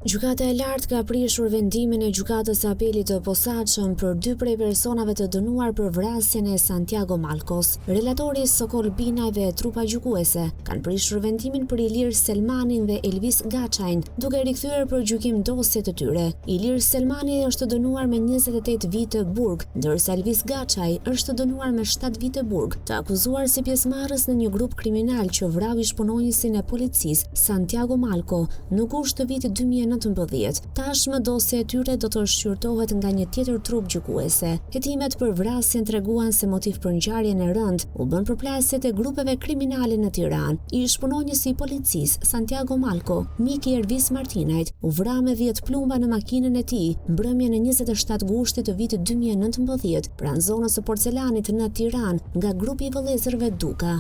Gjykata e Lartë ka prishur vendimin e Gjykatës së Apelit të Posaçëm për dy prej personave të dënuar për vrasjen e Santiago Malkos. Relatori Sokol Binaj dhe trupa gjykuese kanë prishur vendimin për Ilir Selmanin dhe Elvis Gaçajn, duke rikthyer për gjykim dosjet e tyre. Ilir Selmani është dënuar me 28 vite burg, ndërsa Elvis Gaçaj është dënuar me 7 vite burg, të akuzuar si pjesëmarrës në një grup kriminal që vrau ish-punonjësin e policisë, Santiago Malko, në gusht të vitit 2019. Tashmë dosja e tyre do të shqyrtohet nga një tjetër trupë gjykuese. Hetimet për vrasjen treguan se motiv për ngjarjen e rëndë u bënë përplasjet e grupeve kriminale në Tiranë. Ish-punonjësi i policisë, Santiago Malko, mik i Ervis Martinajt, u vra me 10 plumba në makinën e tij, mbrëmjen e 27 gushtit të vitit 2019, pranë zonës së Porcelanit në Tiranë, nga grupi i vëllezërve Duka.